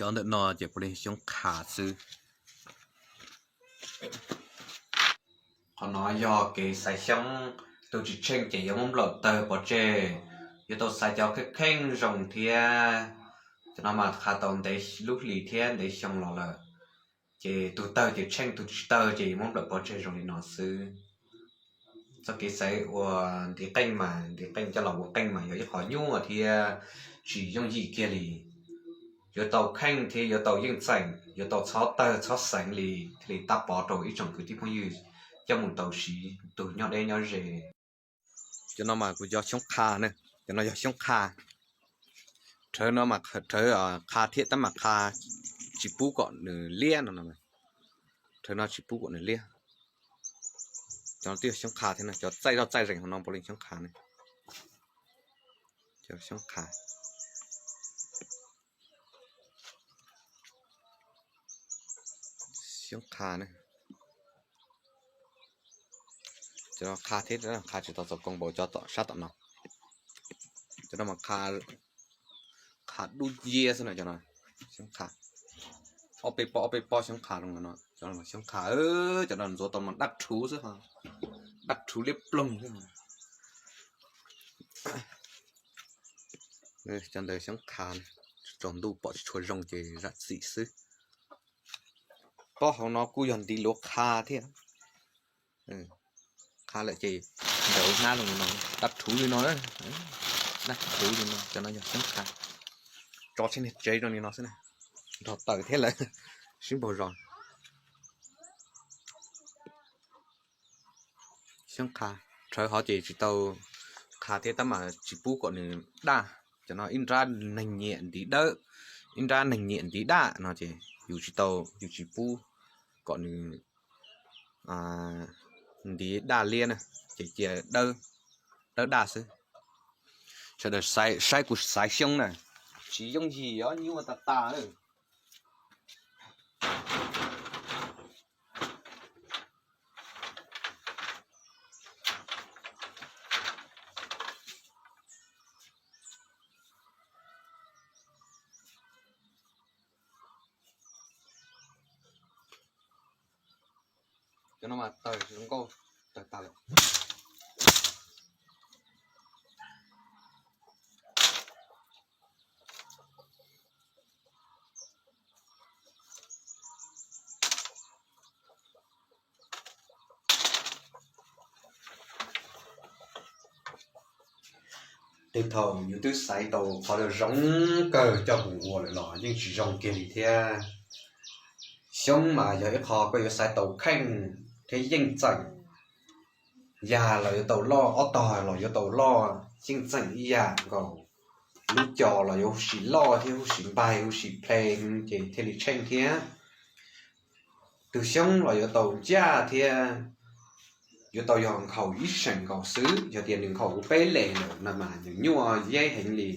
Tau ntawm no ces puav leej xyoob qha xwb. Qhov no yog kev xaiv xyoob, tus tsis tsheej ces yuav muab nplawm tawg pov tseg, yuav tau xaiv cov kheej kheej zoo thiab. Cov no mas qha tau ntev lub hlis thiab ntev xyoo los lawm, ces tus tawg ces tsheej, tus tsis tawg ces yuav muab nplawm pov tseg zoo li no xwb. Txoj kev xaiv ua ntiv qeej mas, ntiv qeej coj los ua qeej mas yog ib qho nyuaj thiab tsis yooj yim kiag li. Yuav tau kheej thiab yuav tau yeej txeem, yuav tau txhob tawg txhob xeev li thiaj li tab pov rau ib tsoom kwv tij phooj ywg coj mus tau siv tus nyob deb nyob ze. Cov no mas kuv cov xyoob qha na, cov no yog xyoob qha. Rhawv no mas rhawv qha thiab tab mas qha tsis pub kom nws liab no. Rhawv no tsis pub kom nws liab. Cov no twb yog xyoob qha thiab na, cov txaij zoj txaij zees hauv no puav leej xyoob qha na. Cov xyoob qha. Xyoob qha na. Cov no qha thiab, qha tsis tau txaus koo npaum cov sab tom no. Cov no mas qha dub nciab xwb no, cov no xyoob qha. Ob peb pob ob peb pob xyoob qha zoo no, cov no xyoob qha, cov no ntxuav tau mas daj rhuv xwb, daj rhuv liab ploog xwb. Cov ntawd xyoob qha, tsaus ntuj pom tsis tshua zoo ces zam txim xwb. Pob hauv no kuj yog ntiv luav qha thiab. Qha lawm ces ntaus hnab zoo li no, daj rhuv li no, daj rhuv li no, cov no yog xyoob qha. Tso tsheej niag tsev zoo li no xwb na, nrog taws thiab lawm, sib npaug zos. Xyoob qha, rhawv hov ces tsis tau qha thiab tab mas tsis pub kom nws daj. Cov no ib nrab neeg nyiam ntiv dawb, ib nrab neeg nyiam ntiv daj no ces yus tsis tau, yus tsis pub kom nws ntiv daj liab na, ces cia dawb daj xwb. Sawv daws saib kuv xaiv xyoob na, tsis yooj yim os, nyuaj tas tas. Cov no mas tawg zoo nkauj, tawg tas lawm. Tej thaum yus twb xaiv tau qhov zoo kawg coj mus ua lawm los yeej tsis zoo kiag li thiab. Xyoob mas yog ib qho koj yuav xaiv tau kheej thiab yeej txeem. Yag los yuav tau loj, ob tog los yuav tau loj, yeej txeem ib yam nkaus. Lub co los yuav huv si loj thiab huv si npaig huv si ple ces thiaj li tsheej thiab. Tus xyoob los yuav tau ncaj thiab yuav tau yog nkhaus ib seem nkaus xwb. Yog tias nws nkhaus huv peb les lawm no mas nws nyuaj yeb heev li.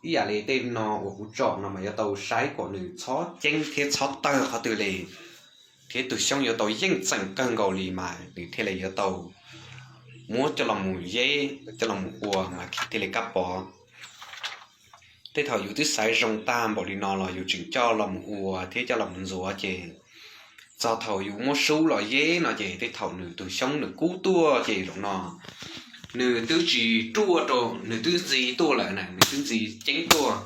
Ib yam li tej no uas kuv tsom no mas yuav tau saib kom nws txhob ceeb thiab txhob tawg qhov twg li, thiab tus xyoob yuav tau yeej txeem kawg nkaus li mas nws thiaj li yuav tau muab coj los mus yeb coj los mus ua mas thiaj li kab pov. Tej thaum yus twb xaiv zoo tag npaum li no los yus tseem coj los mus ua thiab coj los mus ntxuav ces txog thaum yus muab sub los yeb no ces tej thaum nws tus xyoob nws kub tuaj ces zaum no nws twb tsis ruaj rau, nws twb ntxi tuaj lawm na, nws twb ntxi ceeb tuaj.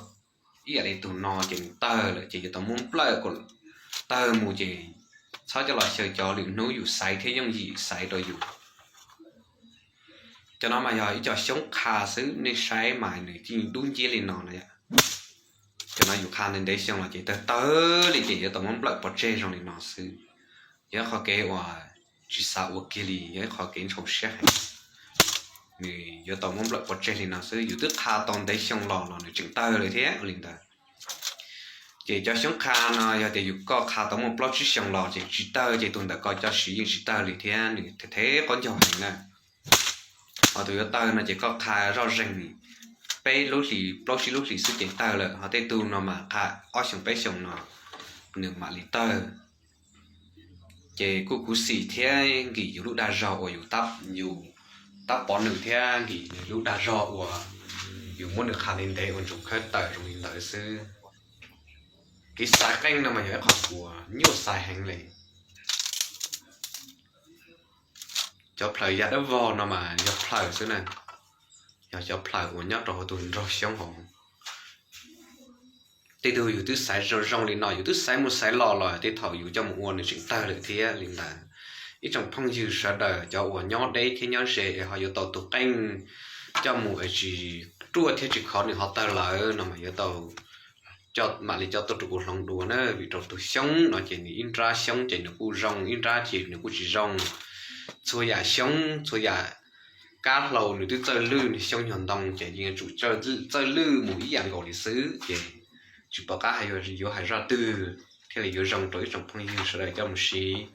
Ib yam li tus no ces nws tawg lawm ces yuav tau muab nplawm kom tawg mus ces txhob coj los xyaw cov lwm hnub yus xaiv thiab yooj yim xaiv rau yus. Cov no mas yog ib co xyoob qha xwb, nej saib mas nws cia li dub nciab li no na. Cov no yus qha ntev ntev xyoo los ces tawg tawg li ces yuav tau muab nplawm pov tseg zoo li no xwb. Yog ib qho kev uas tsis xav ua kiag li, yog ib qho kev ntshau siab heev. Nws yuav tau muab nplawm pov tseg li no xwb, yus twb qha tau ntev xyoo los los nws tseem tawg lawm thiab ua li ntawd. Ces cov xyoob qha no yog tias yus koj qha tau muaj plaub tsib xyoo los ces tsis tawg ces tus ntawm koj coj siv yeej tsis tawg li thiab, nws thev thev qaub ncaug heev na. Ho tus yuav tawg no ces koj qha zoj zeeg peb lub hlis plaub tsib lub hlis xwb ces tawg lawm, ho tej tug no mas qha ob xyoos peb xyoos no nws mam li tawg. Ces kuj khuv xim thiab nkim yus lub dag zog uas yus tab pov nws thiab nkim nws lub dag zog uas yus muab nws qha ntev ntev ua ntsoov khawb tawm zoo li ntawd xwb. Kev xaiv qeej no mas yog ib qho uas nyuaj xaiv heev li. Cov plhaws ya dawb vog no mas yog plhaws xwb na, yog cov plhaws uas nyob rau hauv tus nraug xyoob hauv. Tej tug yus twb xaiv zoo zoo li no, yus twb xaiv mus xaiv los los tej thaum yus coj mus ua nws tseem tawg lawm thiab li ntawd. Ib tsoom phooj ywg sawv daws, cov uas nyob deb thiab nyob ze es ho yuav tau tus qeej coj mus es tsis ruaj thiab tsis khov nws ho tawg lawm no mas yuav tau mam li coj tuaj rau kuv hloov dua na, vim rau tus xyoob no ces nws ib nrab xyoob ces nws kuj zoo, ib nrab ces nws kuj tsis zoo. Txhua yam xyoob, txhua yam kab hlau nws twb txawj lwj, nws xyoob nyuag ntoo ces yeej yuav tsum txawj lwj mus ib yam nkaus li xwb ces tsis pom qab hais yuav hais zaj twg thiaj li yuav zoo rau ib tsoom phooj ywg sawv daws coj mus siv.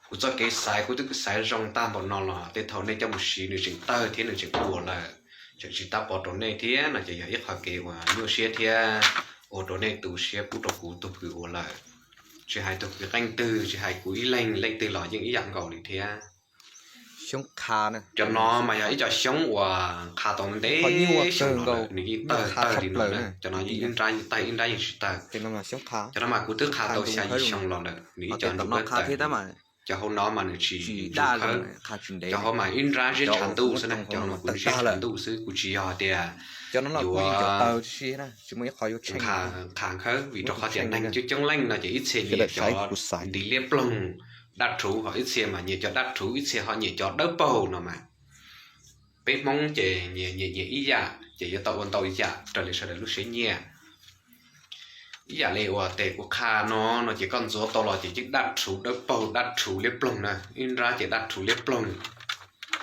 Kuv txoj kev xaiv kuv twb xaiv zoo tag npaum no los tej thaum nej coj mus siv nws tseem tawg thiab nws tseem pluas lawm, tseem tsis tab pov rau nej thiab no ces yog ib qho kev uas nyuaj siab thiab ua rau nej tu siab pub rau kuv tug kws ua lawm. Tsis hais tug kws qeej twg, tsis hais kuv ib leeg leej twg los yeej ib yam nkaus li thiab. Cov no mas yog ib co xyoob uas qha tau ntev xyoo los lawm nws yeej tawg tawg li no na. Cov no yeej ib nrab yeej tawg ib nrab yeej tsis tawg. Cov no mas kuv twb qha tau xya yim xyoo los lawm nws ib co nrub dawb tawg. Cov hauv no mas nws tsis zoo khawb, cov hauv mas ib nrab ziab tshav ntuj xwb na, cov no kuv ziab tshav ntuj xwb, kuv tsis yog tias yuav qha khawb vim rau qhov tias neeg coob coob leej no ces ib txhia nyiam cov ntiv liab ploog daj rhuv, ho ib txhia mas nyiam cov daj rhuv, ib txhia ho nyiam cov dawb paug no mas. Peb Hmoob ces nyiam nyiam ib yam ces yuav tau ua ntau yam raws li sawv daws lub siab nyiam. Ib yam li uas tes kuv qha no no ces koj ntxuav tau los ces yeej daj rhuv dawb paug daj rhuv liab ploog na, ib nrab ces daj rhuv liab ploog.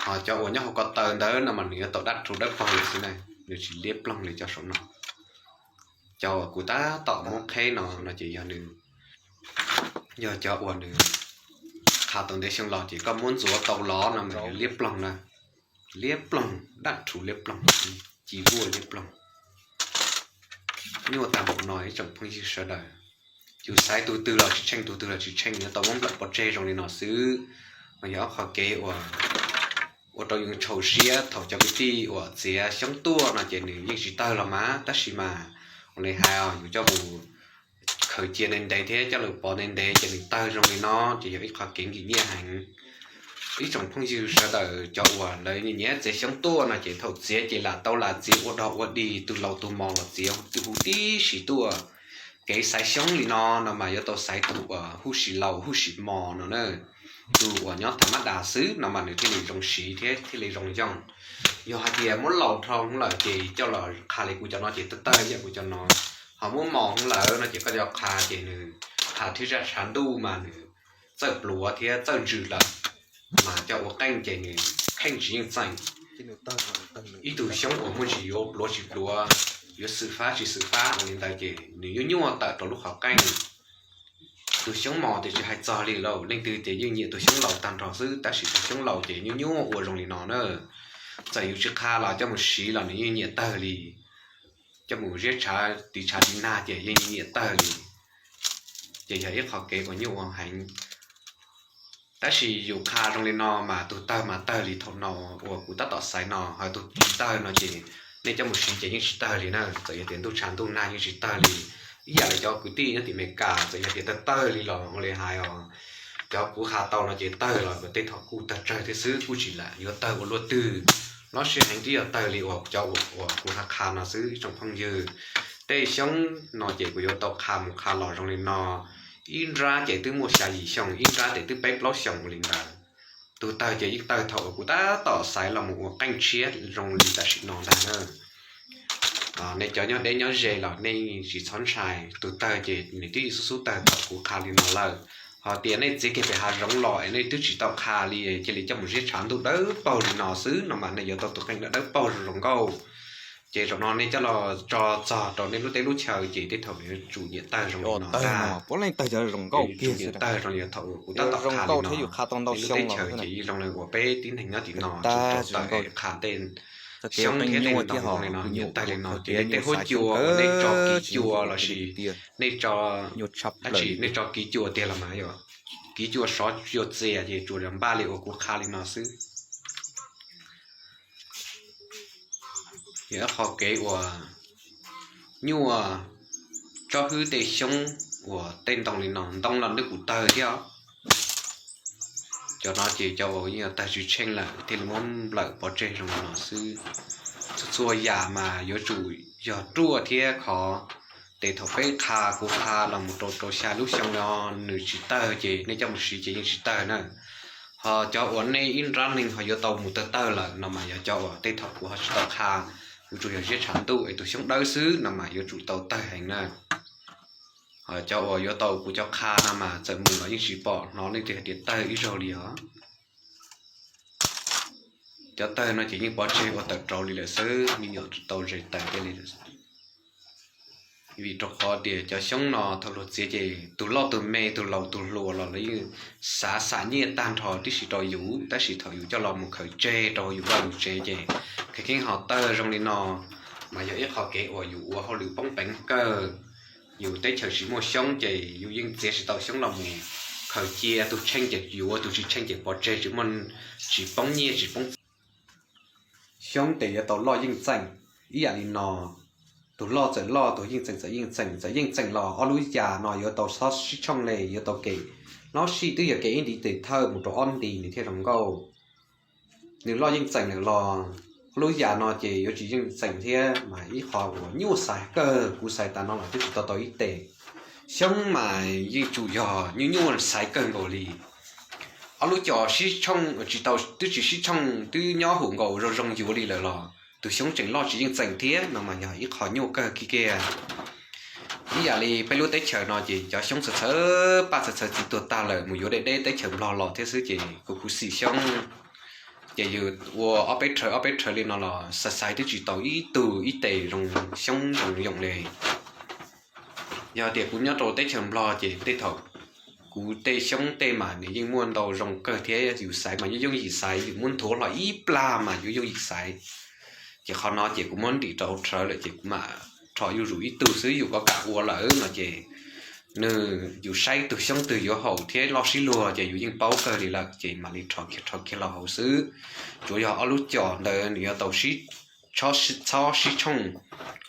Ho cov uas nyob hauv ko taw ntawd no mas nws yuav tau daj rhuv dawb paug xwb na, nws tsis liab ploog li cov saum no. Cov uas kuv tab tom muab qheb no no ces yog nws, yog cov uas nws qha tau ntev xyoo los ces koj muab ntxuav tau los no mas yog liab ploog na, liab ploog, daj rhuv liab ploog, ci vuaj liab ploog. Nyuaj tag npaum no ib tsoom phooj ywg sawv daws, yus xaiv tug twg los tsis tsheej, tug twg los tsis tsheej, yuav tau muab nplawm pov tseg zoo li no xwb. Mas yog ob qho kev uas ua rau yus txhaum siab thaum cov kwv tij uas txiav xyoob tuaj no ces nws yeej tsis tawg los mas, tab sis mas ua li hais yus coj mus khaws cia ntev ntev thiab coj lawm pov ntev ntev ces nws tawg zoo li no ces yog ib qho kev nkim nyiaj heev. Ib tsoom phooj ywg sawv daws cov uas lawv nyiam txiav xyoob tuaj no ces thaum txiav ces lam tau lam txiav ua dog ua dig, tus laus tus mos los txiav huv tib si tuaj. Kev xaiv xyoob li no no mas yuav tau xaiv tus uas huj si laus huj si mos no na, tus uas nyob tham mab das xwb no mas nws thiaj li zoo siv thiab thiaj li zoo yoog. Yog hais tias muab laus dhau lawm ces coj los qha li kuv cov no ces tawg tawg ib yam kuv cov no, ho muab mos lawm no ces koj coj qha ces nws qha thiab zaj tshav ntuj mas nws txawj pluav thiab txawj ntsws lawm, mas coj ua qeej ces nws kheej tsis yeej txeem. Ib tug xyoob uas muaj ntsis yuav pluav tsis pluav, yuav xwm fab tsis xwm fab ua li ntawd ces nws yuav nyuaj tawm rau lub qhov qeej. Tus xyoob mos ces tsis hais txog li lauj, leej twg ces yeej nyiam tus xyoob laus tag nrho xwb, tab sis tus xyoob laus ces nyuaj nyuaj ua zoo li no na. Txawm yus tsis qha los coj mus siv los nws yeej nyiam tawg li. Coj mus ziab tshav tiv tshav tiv nag ces yeej nyiam tawg li. Ces yog ib qho kev uas nyuaj ua heev. Tab sis yus qha zoo li no mas tus tawg mas tawg li thaum no uas kuv tab tom xaiv no, ho tus tsis tawg no ces nej coj mus siv ces yeej tsis tawg li na. Txawm yog tias ntuj tshav ntuj nag yeej tsis tawg li. Ib yam li cov kwv tij nyob tim Amelikas, txawm yog tias tawg tawg li los ua li hais os, cov kuv qha tau no ces tawg los tej thaum kuj tawg tsawg thiab xwb, kuj tsis lam yuav tawg ua luaj twg. Lub sij hawm twb yog tawg li uas cov uas kuv qha qha no xwb ib tsoom phooj ywg. Tej xyoob no ces kuv yuav tau qha mus qha los zoo li no. Ib nrab ces twb muaj xya yim xyoo, ib nrab ces twb peb plaub xyoo ua li ntawd. Tus tawg ces yeej tawg thaum uas kuv tab tom xaiv los mus ua qeej tshiab zoo li tam sim no ntag na. Nej cov nyob deb nyob ze los nej tsis txhob ntshai, tus tawg ces nws twb xub xub tawg thaum kuv qha li no lawm. Ho tias nej txiav kiag pem hav zoov los es nej twb tsis tau qha li, cia li coj mus ziab tshav ntuj dawb paug li no xwb no mas nej yuav tau tus qeej dawb dawb paug zoo zoo nkauj. Ces zaum no nej coj los tso txog rau nej lub teb lub chaw ces tej thaum nws yuav tsum nyiam tawg zoo li no ntag. Nyiam tawg zoo li thaum kuv tab tom qha li no. Tej lub teb chaws ces yeej zoo li uas peb tib neeg nyob tim no tsis tau tawm qha tej xyoob thiab tej ntoo zoo li no, nyiam tawg li no ces nej tej huab cua uas nej tso kiv cua los sis nej tso dab tsi, nej tso kiv cua tiag los mas yog kiv cua sov cua txias ces tsuas yog npaj li uas kuv qha li no xwb. Yog ib qho kev uas nyuaj Koj hwb tej xyoob uas tej ntoo li no, ntoo los twb kuv tawg thiab. Cov no ces cov uas yeej yog tawg tsis tsheej lawm thiaj li muab nplawm pov tseg zoo li no xwb. Txhua txhua yam mas yuav tsum yog ruaj thiab khov. Ces thaum peb qha, kuv qha los mus rau rau xya lub xyoo no nws tsis tawg ces nej coj mus siv ces yeej tsis tawg na. Ho cov uas nej ib nrab neeg ho yuav tau mus tawg tawg lawm no mas yog cov uas tej thaum kuv ho tsis tau qha, kuv tsuas yog ziab tshav ntuj es tus xyoob dawb xwb no mas yuav tsum tau tawg heev na. Ho cov uas yuav tau kuv cov qha no mas txawm mus los yeej tsis pom hnov leej twg hais tias tawg ib zaug li os. Cov tawg no ces yeej pov tseg ua tawm rauv li lawm xwb, me nyuam tau zes tawm thiaj li. Vim rau qhov tias cov xyoob no thaum luag txiav ces tus loj tus me, tus laus tus hluas los lawv yeej xav xam nyiaj tag nrho tib si rau yus, tab sis thaum yus coj los mus khaws tseg rau yus vaj yus tsev ces kheev kheev ho tawg zoo li no mas yog ib qho kev uas yus ua hauj lwm poob peev kawg. Yus teb chaws tsis muaj xyoob ces yus yeej txiav tsis tau xyoob los mus khaws cia, tus tsheej ces yuav, tus tsis tsheej ces pov tseg tsis muaj, tsis poob nyiaj tsis poob txiaj. Xyoob ces yuav tau loj yeej txeem ib yam li no. Tus loj txawm loj, tus yeej txeem txawm yeej txeem, txawm yeej txeem los ob lub yas no yuav tau xob sib tshooj li, yuav tau kev hlob sij, twb yog kev ib ntiv tes thawj mus rau ob ntiv nws thiaj zoo nkauj. Nws loj yeej txeem lawm los ob lub yas no ces yuav tsis yeej txeem thiab mas ib qho uas nyuaj xaiv kawg, kuv xaiv tas no los twb tsis tau tau ib tes. Xyoob mas yeej tsum yog nyuaj nyuaj xaiv kawg nkaus li. Ob lub cos sib tshooj tsis tau, twb tsis sib tshooj twb nyob hum nkaus zoo zoo yuav li lawm los tus xyoob tseem loj tsis yeej txeem thiab no mas yog ib qho nyuaj kawg kiag kiag. Ib yam li peb lub teb chaws no ces cov xyoob txhawv txhawv paj txhawv txhawv txiv tuag tag lawm mus yuav deb deb teb chaws Nplog los thiab xwb ces kuv khuv xim xyoob. Ces yus ua ob peb rhawv ob peb rhawv li no los xaiv xaiv twb tsis tau ib tug ib tes zoo xyoob zoo yoom li. Yog tias kuv nyob rau teb chaws Nplog ces tej thaum kuv tej xyoob tej mas nws yeej muaj ntau zoo kawg thiab yus xaiv mas yooj yooj yim xaiv, yus muab nthuav hlo ib plag mas yuav yooj yim xaiv. Ces qhov no ces kuv muab nrim rau rhawv lawm ces kuv mam rho yuj zus ib tug xwb, yus koj kam ua lawm no ces nws yus saib tus xyoob twg yuav haum thiab loj sib luag ces yus yeej paub kawg li lawm ces mam li rho kiag rho kiag los hauv xwb. Tsuas yog ob lub cos ntawd nws yuav tau txhob sib tshooj,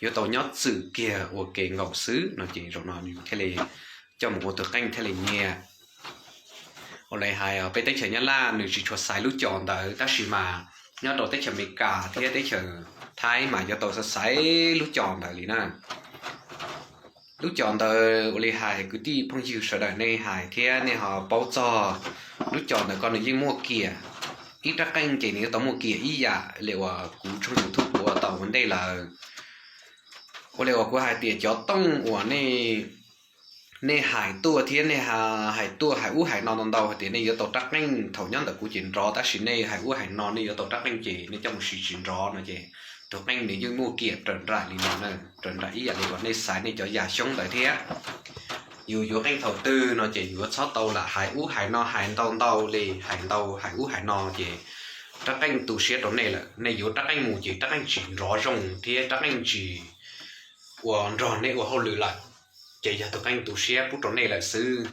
yuav tau nyob txwm kiag ua ke nkaus xwb no ces zaum no yus thiaj li coj mus ua tus qeej thiaj li nyiam. Ua li hais peb teb chaws Nyab Laj nws tsis tshua xaiv lub cos ntawd tab sis mas nyob rau teb chaws Amelikas thiab teb chaws Thaib mas yuav tau xaiv xaiv lub cos ntawd li na. Lub cos ntawd ua li hais kwv tij phooj ywg sawv daws nej hais thiab nej ho paub txog, lub cos ntawd ko nws yeej muaj kiam, ib rab qeej ces nws yuav tau muaj kiam ib yam li uas kuv tshooj YouTube kuv ua tau ua ntej lawm. Ua li uas kuv hais tias cov tooj uas nej hais tuaj thiab nej hais tuaj hais ub hais no ntau ntau hais tias nej yuav tau rab qeej, thaum nyob ntawm kuv ces nrov tab sis nej hais ub hais no nej yuav tau rab qeej ces nej coj mus siv tsis nrov no ces tus qeej nws yeej muaj kiam raws nraim li no na, raws nraim ib yam li uas nej xaiv nej cov yas xyoob ntawd thiab. Yus yuav qeej thaum twg no ces yuav txhob tau lam hais ub hais no hais ntau ntau li, hais ntau hais ub hais no ces rab qeej tu siab rau nej lawm, nej yuav rab qeej mus ces rab qeej tsis nrov zoo thiab rab qeej tsis ua nrog nej ua hauj lwm lawm, ces yog tus qeej tu siab pub rau nej lawm xwb.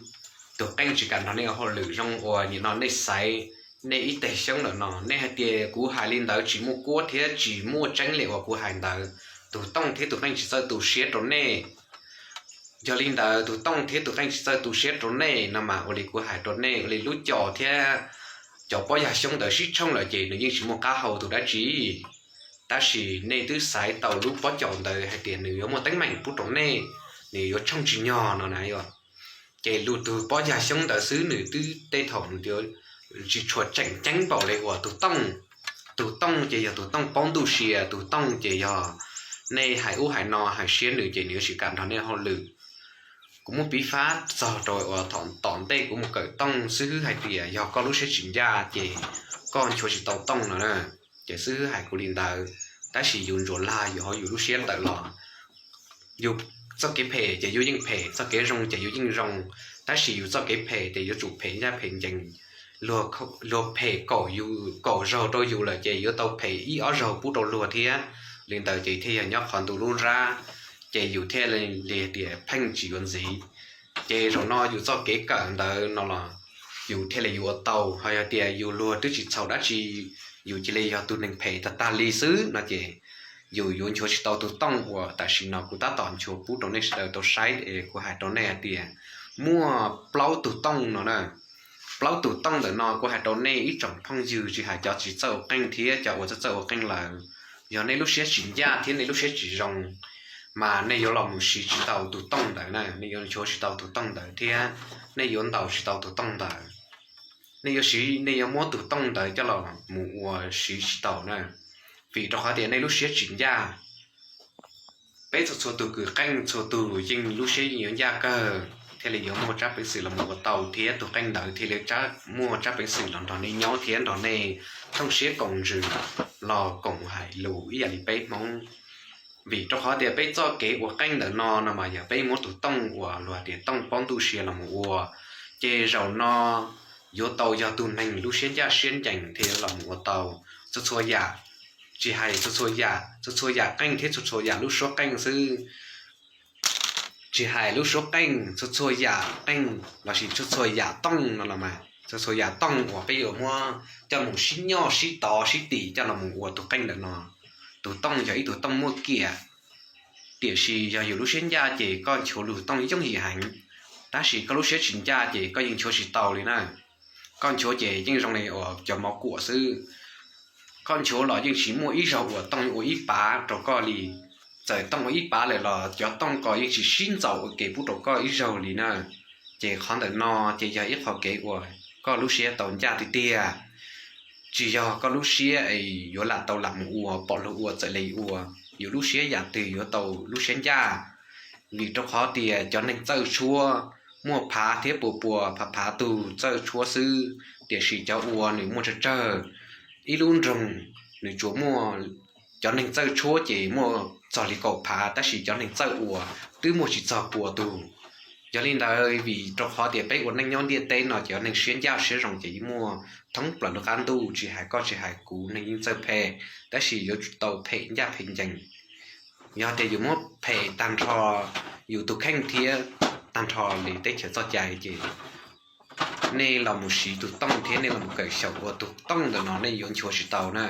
Tus qeej tsis kam nrog nej ua hauj lwm zoo uas nim no nej xaiv nej ib teg xyoob lawm no, nej hais tias kuv hais li ntawd tsis muaj kuab thiab tsis muaj tseeb li uas kuv hais ntawd, tus tooj thiab tus qeej tsis txawj tu siab rau nej. Yog li ntawd tus tooj thiab tus qeej tsis txawj tu siab rau nej no mas ua li kuv hais rau nej, ua li lub cos thiab cov pob yas xyoob ntawd sib tshooj lawm ces nws yeej tsis muaj qab hau tus dab tsi. Tab sis nej twb xaiv tau lub pob cos ntawd hais tias nws yuav muaj teeb meem pub rau nej, nws yuav tshooj tsis nyog no na yog. Ces lub tus pob yas xyoob ntawd xwb nws twb tej thaum nws tsis tshua tseem ceeb npaum li uas tus tooj. Tus tooj ces yog tus tooj paub ntuj sia, tus tooj ces yog nej hais ub hais no hais siab nws ces nws yuav tsis kam nrog nej hauj lwm. Kuv muab piv fab txog rau uas thaum tom ntej kuv mus kawm tooj xib hwb hais tias yog koj lub siab tsis ncaj ces koj nchuav tsis tau tooj no na. Ces xib hwb hais kuv li ntawd, tab sis yus ntsuas lag yus hauv yus lub siab tawm los. Yus txoj kev phem ces yus yeej phem, txoj kev zoo ces yus yeej zoo, tab sis yus txoj kev phem ces yuav tsum phem ncaj phem ncees. Luag phem kaum zaug rau yus lawm ces yuav tau phem ib ob zaug pub rau luag thiab. Li ntawd ces thiaj yog nyob qhov ntu lub nrab, ces yus thiaj li tias pheej tsis yuav ntxiv. Ces zaum no yus txoj kev kawm ntawd no los yus thiaj li yuav ua tau, ho yog tias yus luag twb tsis txhaum dab tsi, yus cia li yog tus neeg phem tag tag li xwb no ces yus yuav nchuav tsis tau tus tooj uas tam sim no kuv tab tom nchuav pub rau nej sawv daws tau saib es kuv hais rau nej hais tias muaj plaub tug tooj no na. Plaub tug tooj ntawm no kuv hais rau nej ib tsoom phooj ywg tsis hais cov tsis txawj ua qeej thiab cov uas txawj txawj ua qeej lawm, yog nej lub siab tsis ncaj thiab nej lub siab tsis zoo mas nej yuav los mus siv tsis tau tus tooj ntawd na, nej yuav nchuav tsis tau tus tooj ntawd thiab nej yuav ntaus tsis tau tus tooj ntawd. Nej yuav siv, nej yuav muab tus tooj ntawd coj los mus ua siv tsis tau na, vim rau qhov tias nej lub siab tsis ncaj. Peb txhua txhua tus kws qeej txhua tus yeej lub siab yeej yuav ncaj kawg thiaj li yuav muaj tsab peev xwm los mus ua tau thiab tus qeej ntawd thiaj li muaj tsab peev xwm los nrog nej nyob thiab nrog nej thooj siab koom ntsws los koom hais lus ib yam li peb Hmoob. Vim rau qhov tias peb txoj kev ua qeej ntawm no no mas yog peb muab tus tooj uas luag tias tooj pob ntuj sia los mus ua, ces zaum no yuav tau yog tus neeg lub siab ncaj siab ncees thiaj los mus ua tau txhua txhua yam. Tsis hais txhua txhua yam, txhua txhua yam qeej thiab txhua txhua yam lub suab qeej xwb. Tsis hais lub suab qeej, txhua txhua yam qeej lossis txhua txhua yam tooj no los mas txhua txhua yam tooj uas peb yuav muab coj mus sib nyoj sib tov sib tim coj los mus ua tus qeej ntawm no. Tus tooj yog ib tug tooj muaj kiam, tiam sis yog yus lub siab ncaj ces koj nchuav lug tooj yooj yim heev, tab sis koj lub siab tsis ncaj ces koj yeej nchuav tsis tau li na. Koj nchuav ces yeej zoo li uas cov mov kuam xwb. Koj nchuav los yeej tsis muaj ib zaug uas tooj ua ib pav rau koj li. Txawm tooj ua ib pav lawm los cov tooj ko yeej tsis sib ntxaus ua ke pub rau koj ib zaug li na. Ces qhov ntawm no ces yog ib qho kev uas koj lub siab tau ncaj tiag tiag. Tsis yog koj lub siab es yuav lam tau lam mus ua, pom luag ua txawm li ua. Yus lub siab yam twg yuav tau lub siab ncaj. Vim rau qhov tias cov neeg txawj tshuab muaj phav thiab pua pua phav phav tug txawj tshuab xwb, tiam sis cov ua nws muaj tsawg tsawg. Ib lub nroog nws tsuas muaj cov neeg txawj tshuab ces muaj txog li kaum phav, tab sis cov neeg txawj ua twb muaj tsis txog pua tug. Yog li ntawd, vim rau qhov tias peb ua neej nyob ntiaj teb no cov neeg siab ncaj siab zoo ces yeej muaj thoob plaws lub qab ntuj, tsis hais koj tsis hais kuv neeg yeej txawj phem, tab sis yuav tsum tau phem ncaj phem ncees. Yog tias yus muab phem tag nrho yus tus kheej thiab tag nrho li teb chaws txoj cai ces nej los mus siv tus tooj thiab nej los mus kawm xyaum ua tus tooj ntawm no nej yuav nchuav tsis tau na.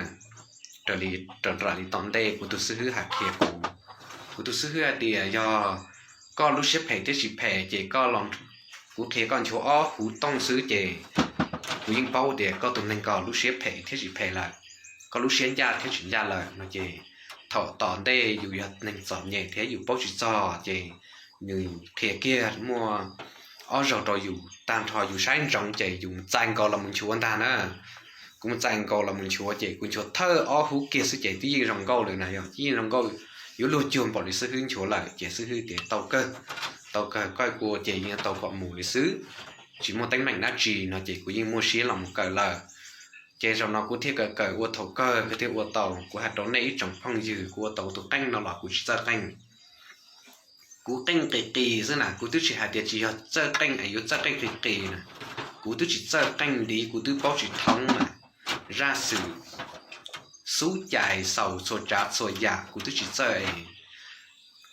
Raws li, raws li tom ntej kuv tus xib hwb hais qhia kuv, kuv tus xib hwb hais tias yog koj lub siab phem thiab tsis phem ces koj los, kuv qhia koj nchuav ob huv tooj xwb ces kuv yeej paub tias koj tus neeg ko lub siab phem thiab tsis phem lawm, koj lub siab ncaj thiab tsis ncaj lawm no ces thaum tom ntej yus yog neeg txom nyem thiab yus paub tsis txog ces nws qhia kiag muaj ob zaug rau yus tag nrho yus saib ntsoov ces yus txais nkaus los mus nchuav ntag na. Kuv mus txais nkaus los mus nchuav ces kuv nchuav thawj ob huv kiag xwb ces twb yeej zoo nkauj lawm na, yog twb yeej zoo nkauj, yuav luag cuag npaum li xib hwb nchuav lawm ces xib hwb tias tau kawg, tau kawg, koj ua ces yeej tau kom mus li xwb, tsis muaj teeb meem dab tsi no ces kuv yeej muaj siab los mus kawm lawm. Ces zaum no kuv thiaj kawm kawm ua thaum kawg kuv thiaj ua tau. Kuv hais rau nej ib tsoom phooj ywg, kuv ua tau tus qeej no los kuv tsis txawj qeej. Kuv qeej qis qis xwb na, kuv twb tsis hais tias tsis yog txawj qeej es yuav txawj qeej qis qis na. Kuv twb tsis txawj qeej ntiv, kuv twb paub tsis thoob na. Zaj xwm, xub cais xaus txhua tsav txhua yam kuv twb tsis txawj es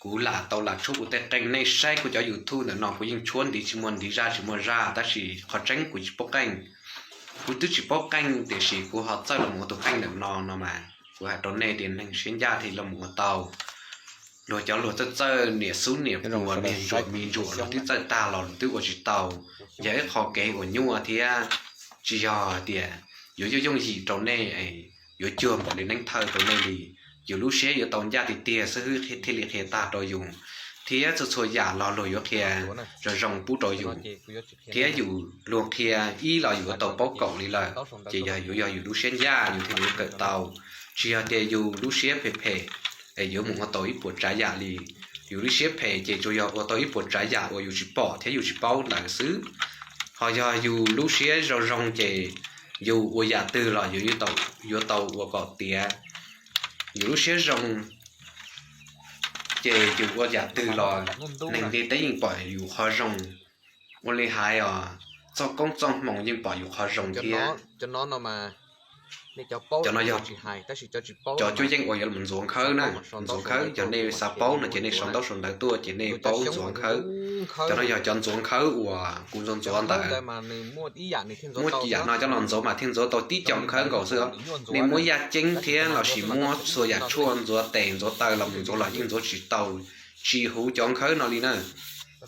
kuv lam tau lam tshuab kuv tej qeej. Nej saib kuv cov YouTube ntawm no kuv yeej tshuab ntiv tsis muaj ntiv, zaj tsis muaj zaj, tab sis qhov tseeb kuv tsis paub qeej. Kuv twb tsis paub qeej tiam sis kuv ho txawj los mus ua tus qeej ntawm no no mas kuv hais rau nej tias neeg siab ncaj thiaj los mus ua tau. Luag cov luag txawj txawj niam xub niam puas niag ntsuam me ntsuam luag twb txawj tag los luag twb ua tsis tau. Yog ib qho kev uas nyuaj thiab tsis yog hais tias yuav yooj yooj yim rau nej, yuav cuag npaum li neeb thawj rau nej li. Yus lub siab yuav tau ncaj tiag tiag xib hwb thiaj li qhia tag rau yus, thiab txhua txhua yam los luag yuav qhia zoo zoo pub rau yus. Thiab yus luag qhia ib los yus yuav tau paub kaum li lawm, ces yog yuav yog yus lub siab ncaj yus thiaj li yuav kawm tau. Tsis yog tias yus lub siab phem phem es yuav mus ua tau ib puas tsav yam li. Yus lub siab phem ces tsuas yog ua tau ib puas tsav yam uas yus tsis pom thiab yus tsis paub ntawd xwb. Ho yog yus lub siab zoo zoo ces yus ua yam twg los yus yuav tau ua kom tiav. Yus lub siab zoo ces yus ua yam twg los neeg ntiaj teb yeej pom yus qhov zoo. Ua li hais os, txoj koob txoj hmoov yeej pom yus qhov zoo thiab. Cov no yog cov cuab yeej uas yuav los ntxuav nkhawb na. Ntxuav nkhawb, yog nej xav paub no ces nej sau ntaub sau ntawv tuaj ces nej paub ntxuav nkhawb. Cov no yog cov ntxuav nkhawb uas kuv ntxuav ntxuav ntawd. Muab yam no coj los ntxuav mas thiaj ntxuav tau tib co nkhawb nkaus xwb. Nej muab yaj ceeb thiab los sis muab txhua yam tshuaj ntxuav tes ntxuav taw los mus ntxuav los yeej ntxuav tsis tau, tsis huv cov nkhawb no li na.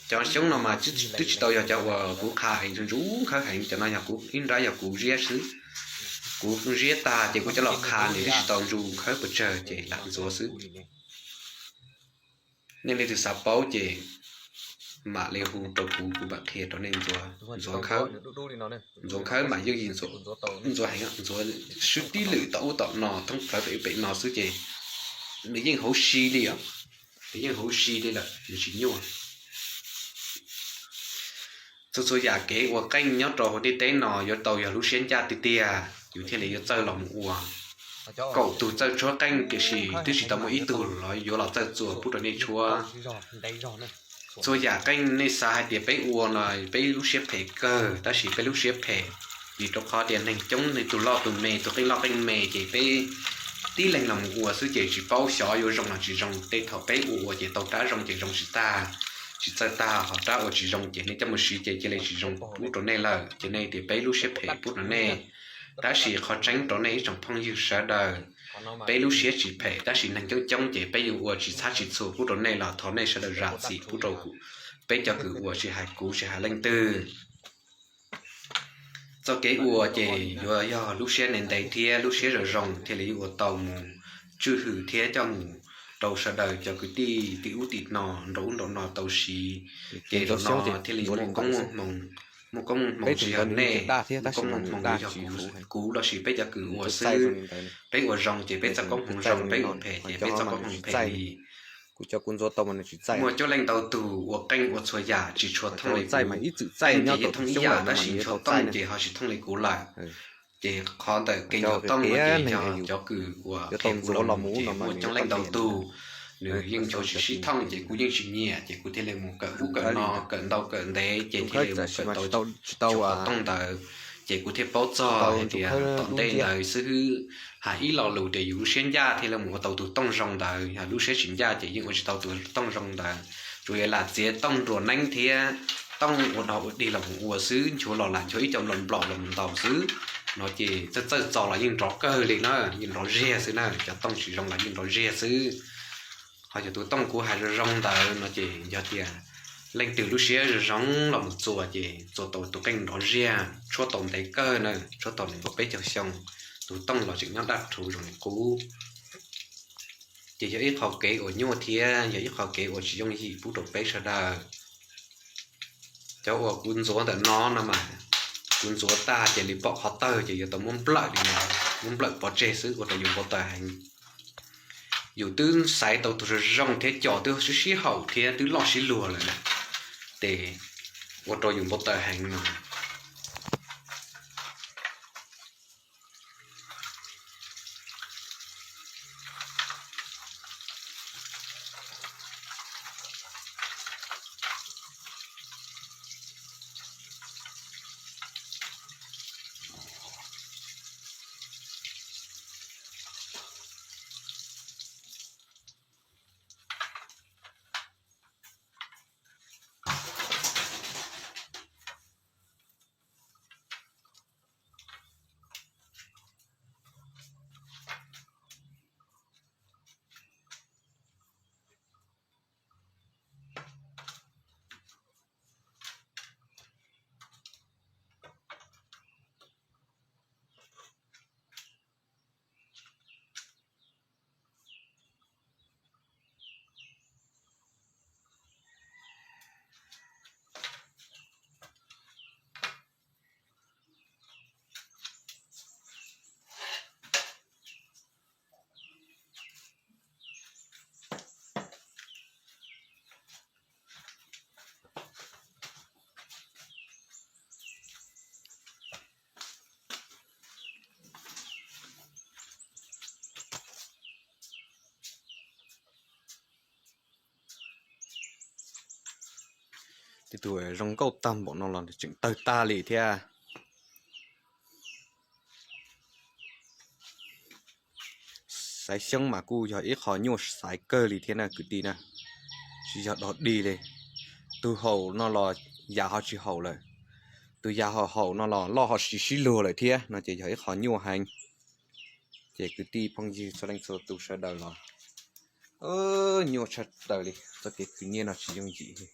Cov xyoob no mas twb tsis tau yog cov uas kuv qha heev, ntxuav nkhawb heev, cov no yog kuv ib nrab yog kuv ziab xwb. Kuv ziab tag ces kuv coj los qha nws twb tsis tau ntxuav nkhawb pes tsawg ces lam ntxuav xwb. Nej leej twg xav paub ces mam li hu rau kuv, kuv mam qhia rau nej ntxuav, ntxuav nkhawb. Ntxuav nkhawb mas yeej yig ntxuav heev, ntxuav swb tib lwm tom ub tom no thoob plaws pem ub pem no xwb ces nws yeej hauv si li os. Nws yeej hauv si li lawm, nws tsis nyuaj. Txhua txhua yam kev ua qeej nyob rau hauv ntiaj teb no yuav tau yog lub siab ncaj tiag tiag yus thiaj li yuav txawj los mus ua. Kaum tug txawj tshuab qeej tiam sis twb tsis tau muaj ib tug los yuav los txawj txuas pub rau nej tshuab. Txhua yam qeej nej xav hais tias peb ua no peb lub siab phem kawg, tab sis peb lub siab phem vim rau qhov tias neeg coob, neeg tus loj tus me, tus qeej loj qeej me ces peb tib leeg los mus ua xwb ces tsis paub xyov yuav zoo los tsis zoo. Tej thaum peb ua ua ces tau rab zoo ces zoo tsis tag, tsis txawj tag, ho rab ua tsis zoo ces nej coj mus siv ces cia li tsis zoo pub rau nej lawm ces nej tias peb lub siab phem pub rau nej. Tab sis qhov tseeb rau nej ib tsoom phooj ywg sawv daws, peb lub siab tsis phem tab sis neeg coob coob ces peb yuav ua tsis txhab tsis txhua pub rau nej los thov nej sawv daws zam txim pub rau kuv, peb cov kws ua tsis hais kuv tsis hais leej twg. Txoj kev ua ces yuav yog lub siab ntev ntev thiab lub siab zoo zoo thiaj li yuav ua tau mus tswj hwm thiab coj mus rau sawv daws cov kwv tij tim ub tim no nraum ub nraum no tau siv. Ces zaum no thiaj li muaj koob muaj hmoov, muaj koob muaj hmoov tsis yog nej, muaj koob muaj hmoov yog kuv, kuv los sis peb cov kws ua xwb. Peb ua zoo ces peb txoj koob hmoov zoo, peb ua phem ces peb txoj koob hmoov phem li. Muaj coob leej ntau tug ua qeej ua txhua yam tsis tshua thooj li kuv. Qeej ces yeej thooj ib yam tab sis nchuav tooj ces ho tsis thooj li kuv lawm. Ces qhov ntawm kev nchuav tooj no ces yog cov kws uas phem kuv los mus ces muaj coob leej ntau tug nws yeej nchuav tsis sib thooj ces kuv yeej tsis nyiam ces kuv thiaj li mus kawm ub kawm no kawm ntau kawm ntev ces thiaj li mus kawm tau tsis tau qhov tooj ntawd. Ces kuv thiaj paub txog hais tias tom ntej ntawd xwb hwb, hais ib lo lus tias yus lub siab ncaj thiaj li mus ua tau tus tooj zoo ntawd, yog lub siab tsis ncaj ces yeej ua tsis tau tus tooj zoo ntawd. Tsuas yog lam txiav tooj nruas neeb thiab tooj ua dog ua dig los mus ua xwb, nchuav los lam nchuav ib co nplaum nplaum los mus ntaus xwb no ces txawj txawj txo los yeej nrov kawg li na, yeej nrov ziag xwb na, cov tooj tsis zoo los yeej nrov ziag xwb. Ho yog tus tooj kuv hais zoo zoo ntawd no ces yog tias leej twg lub siab zoo zoo los mus txuas ces txuas tau tus qeej nrov ziag, tshuab tau ntev kawg na, tshuab tau nees nkaum peb caug xyoo, tus tooj los tseem nyob daj rhuv zoo li qub. Ces yog ib qho kev uas nyuaj thiab yog ib qho kev uas tsis yooj yim pub rau peb sawv daws. Cov uas kuv ntxuav ntawm no no mas kuv ntxuav tag ces li pom qhov tawg ces yuav tau muab nplawm li no, muab nplawm pov tseg xwb ua rau yus npau taws heev. Yus twb xaiv tau tus zoo zoo thiab cos twb sib sib haum thiab twb loj sib luag lawm na, ces ua rau yus npau taws heev no. Tej tug zoo nkauj tag npaum no los tseem tawg tag li thiab. Xaiv xyoob mas kuj yog ib qho nyuaj xaiv kawg li thiab na kwv tij na, tsis yog dog dig li. tus haum no los yam ho tsis haum lawm, tus yam ho haum no los loj ho tsis sib luag lawm thiab no ces yog ib qho nyuaj heev. Ces kwv tij phooj ywg txhua leej txhua tus sawv daws los nyuaj tshaj plaws li, txoj kev khwv nyiaj no tsis yooj yim li.